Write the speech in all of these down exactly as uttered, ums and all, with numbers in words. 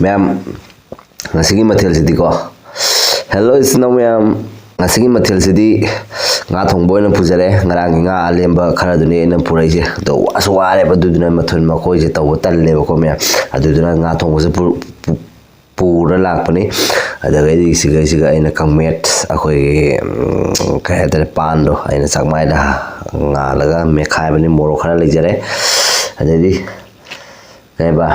ꯃꯌꯥꯝ, ꯉꯁꯤꯒꯤ ꯃꯊꯦꯜꯁꯤꯗꯤꯀꯣ, ꯍꯦꯜꯂꯣ ꯏꯆꯤꯟ ꯏꯅꯥꯎ ꯃꯌꯥꯝ, ꯉꯁꯤꯒꯤ ꯃꯊꯦꯜꯁꯤꯗꯤ ꯉꯥ ꯊꯣꯡꯕ ꯑꯣꯏꯅ ꯄꯨꯖꯔꯦ꯫ ꯉꯔꯥꯡꯒꯤ ꯉꯥ ꯑꯂꯦꯝꯕ ꯈꯔꯗꯨꯅꯤ ꯑꯩꯅ ꯄꯨꯔꯛꯏꯁꯦ꯫ ꯑꯗꯣ ꯋꯥꯁꯨ ꯋꯥꯔꯦꯕ, ꯑꯗꯨꯗꯨꯅ ꯃꯊꯦꯜ ꯃꯈꯣꯏꯁꯦ ꯇꯧꯕ ꯇꯜꯂꯦꯕꯀꯣ ꯃꯌꯥꯝ꯫ ꯑꯗꯨꯗꯨꯅ ꯉꯥ ꯊꯣꯡꯕꯁꯦ ꯄꯨ-, ꯄꯨ-, ꯄꯨꯔ ꯂꯥꯛꯄꯅꯤ꯫ ꯑꯗꯨꯗꯒꯤꯗꯤ ꯁꯤꯒꯩꯁꯤꯒ ꯑꯩꯅ ꯀꯪꯃꯦꯠ, ꯑꯩꯈꯣꯏꯒꯤ, ꯎꯝ, ꯀꯩ ꯍꯥꯏꯇꯥꯔꯦ, ꯄꯥꯟꯗꯣ ꯑꯩꯅ ꯆꯥꯛꯃꯥꯏꯗ ꯉꯥꯜꯂꯒ ꯃꯦꯠꯈꯥꯏꯕꯅꯤ꯫ ꯃꯣꯔꯣꯛ ꯈꯔ ꯂꯩꯖꯔꯦ꯫ ꯑꯗꯩꯗꯤ ꯀꯩꯕ,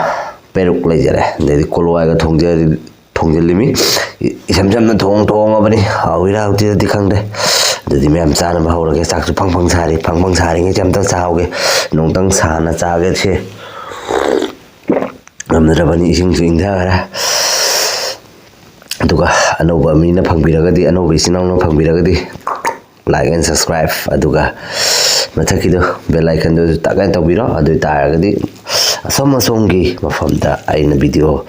ꯄꯦꯔꯨꯛ ꯂꯩꯖꯔꯦ꯫ ꯑꯗꯩꯗꯤ ꯀꯣꯂꯣ ꯍꯥꯏꯒ ꯊꯣꯡꯖ-, ꯊꯣꯡꯖꯤꯜꯂꯤꯃꯤ꯫ ꯏ-, ꯏꯁꯝ ꯁꯝꯅ ꯊꯣꯡ ꯊꯣꯡꯉꯕꯅꯤ꯫ ꯍꯥꯎꯏꯔꯥ ꯍꯥꯎꯇꯦꯔꯗꯤ ꯈꯪꯗꯦ꯫ ꯑꯗꯨꯗꯤ ꯃꯌꯥꯝ ꯆꯥꯅꯕ ꯍꯧꯔꯒꯦ꯫ ꯆꯥꯛꯁꯨ ꯐꯪ ꯐꯪ ꯁꯥꯔꯤ꯫ ꯐꯪ ꯐꯪ ꯁꯥꯔꯤꯉꯩꯁꯦ ꯑꯝꯇ ꯆꯥꯍꯧꯒꯦ꯫ ꯅꯣꯡꯇꯪ ꯁꯥꯅ ꯆꯥꯒꯦ ꯁꯦ꯫ ꯉꯝꯅꯗ꯭ꯔꯕꯅꯤ, ꯏꯁꯤꯡꯁꯨ ꯏꯪꯊꯈ꯭ꯔꯦ꯫ ꯑꯗꯨꯒ ꯑꯅꯧꯕ ꯃꯤꯅ ꯐꯪꯕꯤꯔꯒꯗꯤ, ꯑꯅꯧꯕ ꯏꯆꯤꯟ ꯏꯅꯥꯎꯅ ꯐꯪꯕꯤꯔꯒꯗꯤ, like and subscribe, ꯑꯗꯨꯒ ꯃꯊꯛꯀꯤꯗꯣ, bell icon-ꯗꯨꯁꯨ ꯇꯛ ꯍꯥꯏꯅ ꯇꯧꯕꯤꯔꯣ꯫ ꯑꯗꯨ ꯑꯣꯏ ꯇꯥꯔꯒꯗꯤ ꯑꯁꯣꯝ ꯑꯁꯣꯝꯒꯤ ꯃꯐꯝꯗ ꯑꯩꯅ video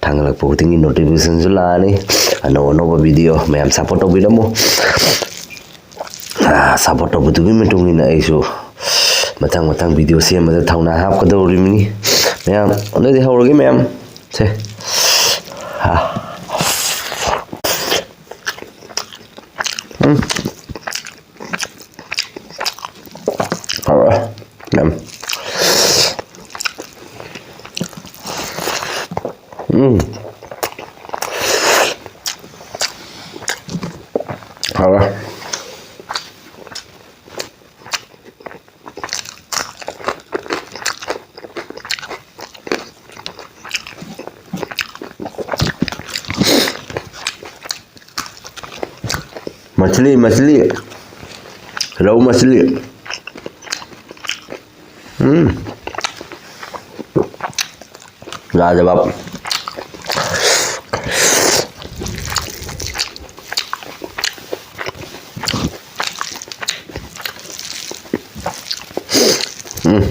ꯊꯥꯡꯒꯠꯂꯛꯄ ꯈꯨꯗꯤꯡꯒꯤ notification-ꯁꯨ ꯂꯥꯛꯑꯅꯤ꯫ ꯑꯅꯧ ꯑꯅꯧꯕ video ꯃꯌꯥꯝ support ꯇꯧꯕꯤꯔꯝꯃꯨ꯫ ꯁꯞꯄꯣꯔꯠ ꯇꯧꯕꯗꯨꯒꯤ ꯃꯇꯨꯡ ꯏꯟꯅ ꯑꯩꯁꯨ ꯃꯊꯪ ꯃꯊꯪ video ꯁꯦꯝꯕꯗ ꯊꯧꯅꯥ ꯍꯥꯞꯀꯗꯧꯔꯤꯕꯅꯤ ꯃꯌꯥꯝ꯫ ꯑꯗꯨꯗꯤ ꯍꯧꯔꯒꯦ ꯃꯌꯥꯝ꯫ ꯁꯦ꯫ ꯍꯥ꯫ ꯎꯝ꯫ ꯍꯥꯎꯔꯦ ꯃꯌꯥꯝ꯫ ꯎꯝ꯫ ꯍꯥꯎꯔꯦ꯫ मछली, मछली, रोहू मछली। हम्म। लाजवाब। हम्म।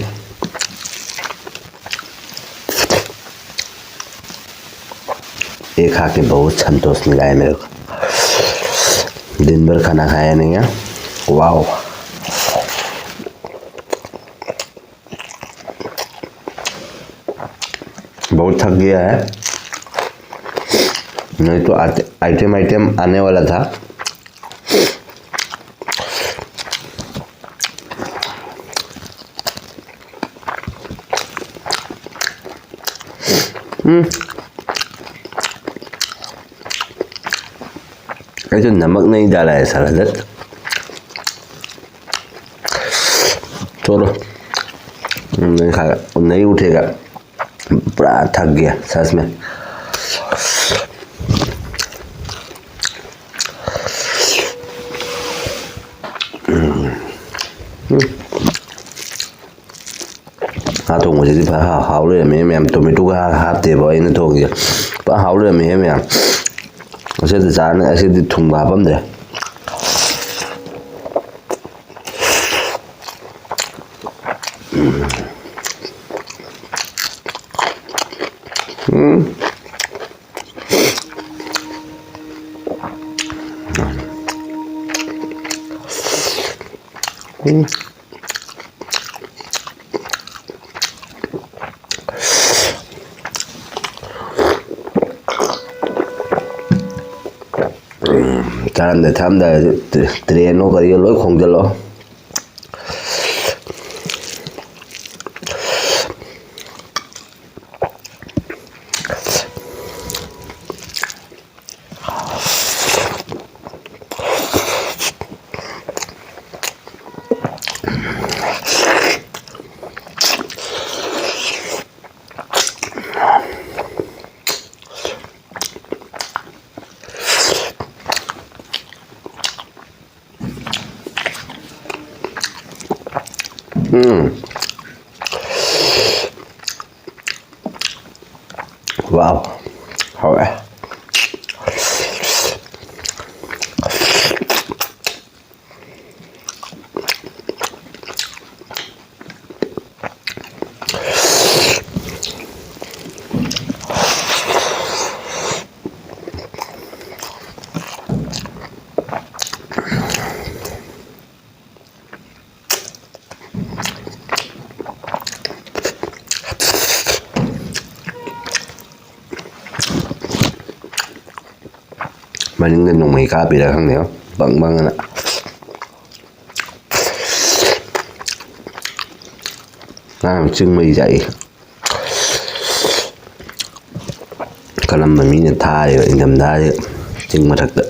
ये खा के बहुत संतोष मिला है मेरे को। दिन भर खाना खाया नहीं है। वाओ। बहुत थक गया है। नहीं तो आते, आइटम आइटम आने वाला था। हम्म। ये तो नमक नहीं डाला है साला, धत। छोड़ो, नहीं खाएगा, नहीं उठेगा। पूरा थक गया सच में। ꯉꯥ ꯊꯣꯡꯕꯁꯤꯗꯤ ꯐꯖꯅ ꯍꯥꯎ ꯂꯩꯔꯝꯃꯦ ꯃꯌꯥꯝ꯫ ꯇꯣꯃꯦꯇꯣꯒ ꯍꯥꯞꯇꯦꯕ ꯑꯩꯅ ꯊꯣꯡꯉꯤꯁꯦ꯫ ꯐꯖꯅ ꯍꯥꯎ ꯂꯩꯔꯝꯃꯦꯍꯦ ꯃꯌꯥꯝ꯫ ꯑꯁꯤꯗꯤ ꯆꯥꯅ, ꯑꯁꯤꯗꯤ ꯊꯨꯝꯒ ꯍꯥꯞꯄꯝꯗ꯭ꯔꯦ꯫ ꯎꯝ꯫ ꯎꯝ꯫ ꯆꯥꯔꯝꯗꯥꯏ ꯊꯛꯑꯝꯗꯥꯏ ꯇ꯭ꯔꯦꯟꯅꯣ ꯀꯔꯤꯌꯣ ꯂꯣꯏ ꯈꯣꯡꯖꯤꯜꯂꯣ꯫ ꯎꯝ꯫ ꯋꯥꯎ꯫ ꯍꯥꯎꯋꯦ꯫ ꯃꯅꯤꯡꯗ ꯅꯣꯡꯃꯩ ꯀꯥꯞꯄꯤꯔ ꯈꯪꯗꯦ, ꯕꯪ ꯕꯪ ꯑꯅ꯫ ꯉꯔꯥꯡ ꯆꯤꯡ ꯃꯩ ꯆꯥꯛꯏ꯫ ꯀꯔꯝꯕ ꯃꯤꯅ ꯊꯥꯔꯤꯕ ꯏꯪꯊꯝꯊꯥꯁꯤ ꯆꯤꯡ ꯃꯊꯛꯇ?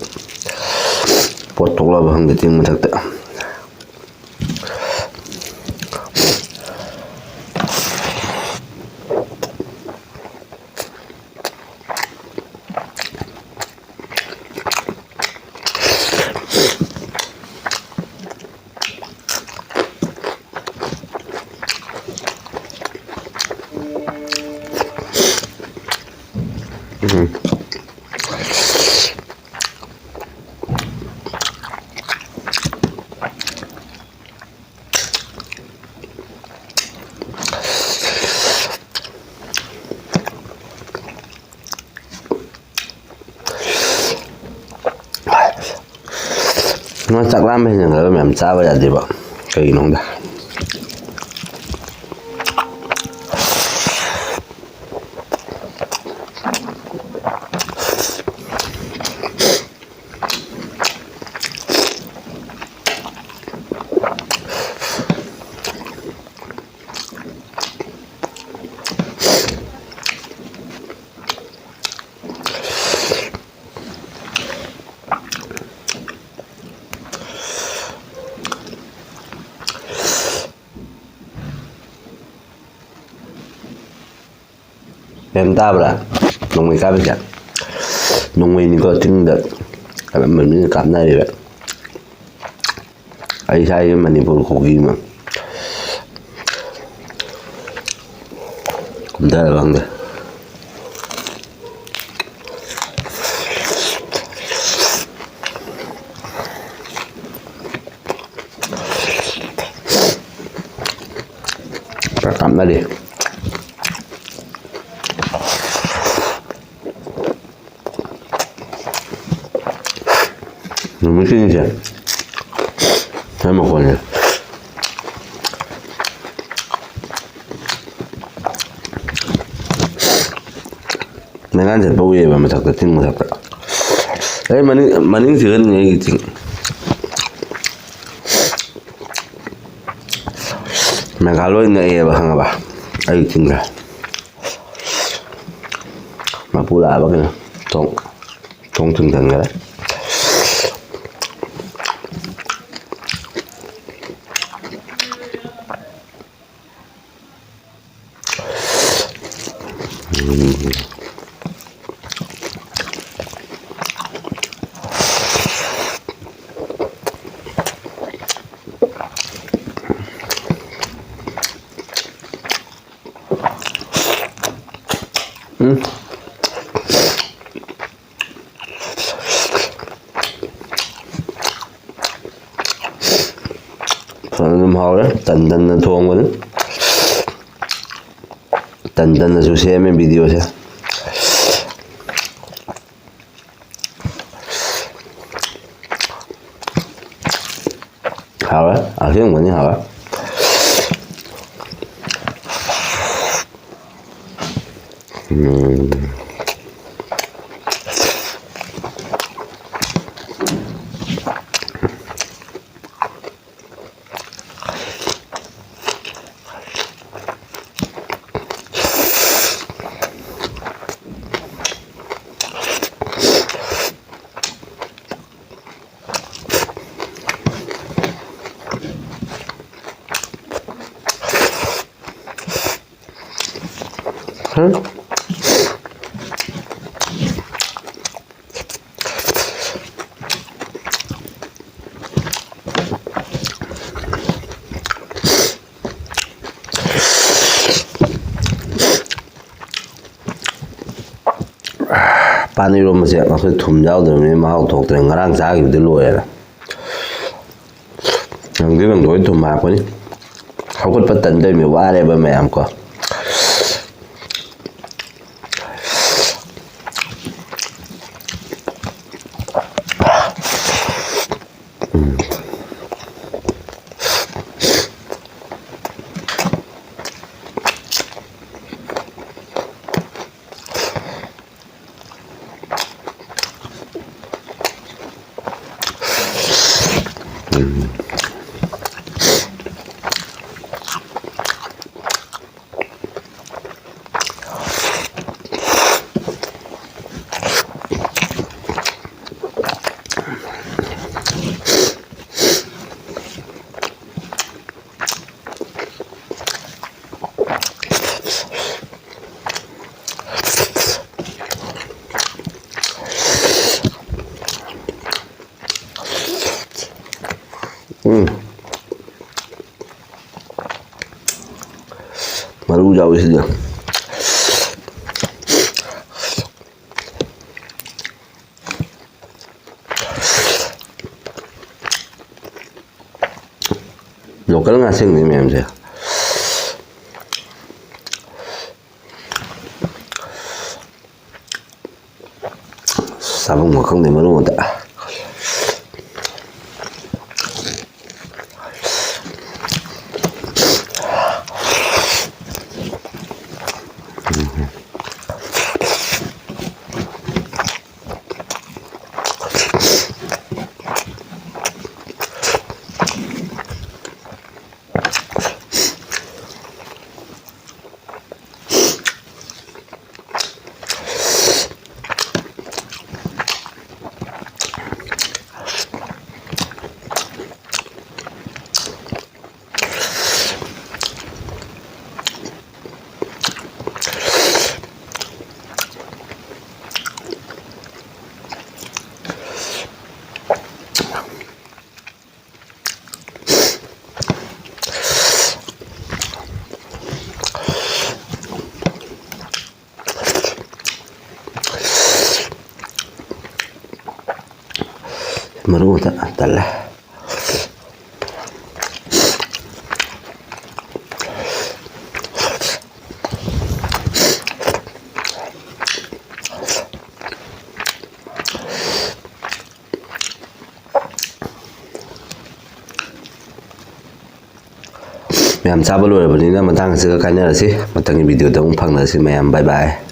ꯄꯣꯠ ꯊꯣꯛꯂꯛꯑꯕ ꯈꯪꯗꯦ ꯆꯤꯡ ꯃꯊꯛꯇ꯫ ꯅꯣꯏ ꯆꯥꯛ ꯂꯥꯝꯕ ꯍꯦꯟꯖꯟꯈ꯭ꯔꯒ ꯃꯌꯥꯝ ꯆꯥꯕ ꯌꯥꯗꯦꯕ꯫ ꯀꯩꯒꯤꯅꯣ ꯈꯪꯗꯦ꯫ ꯃꯦꯝ ꯇꯥꯕ꯭ꯔꯥ? ꯅꯣꯡꯃꯩ ꯀꯥꯞꯄꯤꯁꯦ ꯅꯣꯡꯃꯩꯅꯤꯀꯣ, ꯆꯤꯡꯗ ꯀꯔꯝꯕ ꯃꯤꯅ ꯀꯥꯞꯅꯔꯤꯕ? ꯑꯩ ꯏꯁꯥꯒꯤ ꯃꯅꯤꯄꯨꯔ ꯈꯨꯒꯤ ꯑꯃ ꯀꯨꯝꯊꯔ ꯈꯪꯗꯦ꯫ ꯈꯔ ꯀꯥꯞꯅꯔꯤ꯫ ꯅꯨꯃꯤꯠꯁꯤꯡꯁꯦ ꯁꯤ ꯃꯈꯣꯟꯁꯦ꯫ ꯃꯩꯉꯥꯟ ꯆꯠꯄ ꯎꯏꯌꯦꯕ ꯃꯊꯛꯇ, ꯆꯤꯡ ꯃꯊꯛꯇ꯫ ꯑꯩ ꯃꯅꯤꯡ, ꯃꯅꯤꯡ ꯆꯤꯛꯀꯟꯅꯤ ꯑꯩꯒꯤ ꯆꯤꯡ꯫ ꯃꯦꯘꯥꯂꯣꯏ ꯅꯛꯑꯦꯕ, ꯈꯪꯉꯕ? ꯑꯩꯒꯤ ꯆꯤꯡꯗ ꯃꯄꯨ ꯂꯥꯛꯑꯕ ꯀꯩꯅꯣ? ꯊꯣꯡ, ꯊꯣꯡ ꯊꯤꯡꯖꯤꯟꯈꯔꯦ꯫ ꯎꯝ꯫ ꯐꯖꯅ ꯑꯗꯨꯝ ꯍꯥꯎꯔꯦ꯫ ꯇꯟ ꯇꯟꯅ ꯊꯣꯡꯕꯅꯤ꯫ ꯇꯟ ꯇꯟꯅꯁꯨ ꯁꯦꯝꯃꯦ videoꯁꯦ꯫ ꯍꯥꯎꯋꯦ, ꯑꯁꯦꯡꯕꯅꯤ ꯍꯥꯎꯋꯦ꯫ ꯎꯝ꯫ ꯄꯥꯟ ꯏꯔꯣꯝꯕꯁꯦ ꯑꯩꯈꯣꯏ ꯊꯨꯝ ꯌꯥꯎꯗꯕꯅꯤꯅ ꯃꯍꯥꯎ ꯊꯣꯛꯇ꯭ꯔꯦ꯫ ꯉꯔꯥꯡ ꯆꯥꯈꯤꯕꯗꯤ ꯂꯣꯏꯔꯦꯗ꯫ ꯅꯪꯗꯤ ꯅꯪꯗꯣꯏ ꯊꯨꯝ ꯍꯥꯞꯄꯅꯤ꯫ ꯍꯧꯒꯠꯄ ꯇꯟꯗꯣꯏꯃꯤ, ꯋꯥꯔꯦꯕ ꯃꯌꯥꯝ ꯀꯣ꯫ ꯃꯔꯨ ꯌꯥꯎꯏꯁꯤꯗ꯫ ꯂꯣꯀꯦꯜ ꯉꯥꯁꯤꯡꯅꯤ ꯃꯌꯥꯝꯁꯦ꯫ ꯆꯥꯐꯝꯒ ꯈꯪꯗꯦ ꯃꯔꯨ ꯑꯃꯇ꯫ ꯃꯔꯨ ꯑꯃꯇ ꯇꯜꯂꯦ꯫ ꯃꯌꯥꯝ ꯆꯥꯕ ꯂꯣꯏꯔꯕꯅꯤꯅ ꯃꯇꯥꯡ ꯑꯁꯤꯒ ꯀꯥꯏꯅꯔꯁꯤ꯫ ꯃꯊꯪꯒꯤ ꯚꯤꯗꯤꯑꯣꯗ ꯑꯃꯨꯛ ꯐꯪꯅꯔꯁꯤ ꯃꯌꯥꯝ꯫ ꯕꯥꯏ ꯕꯥꯏ꯫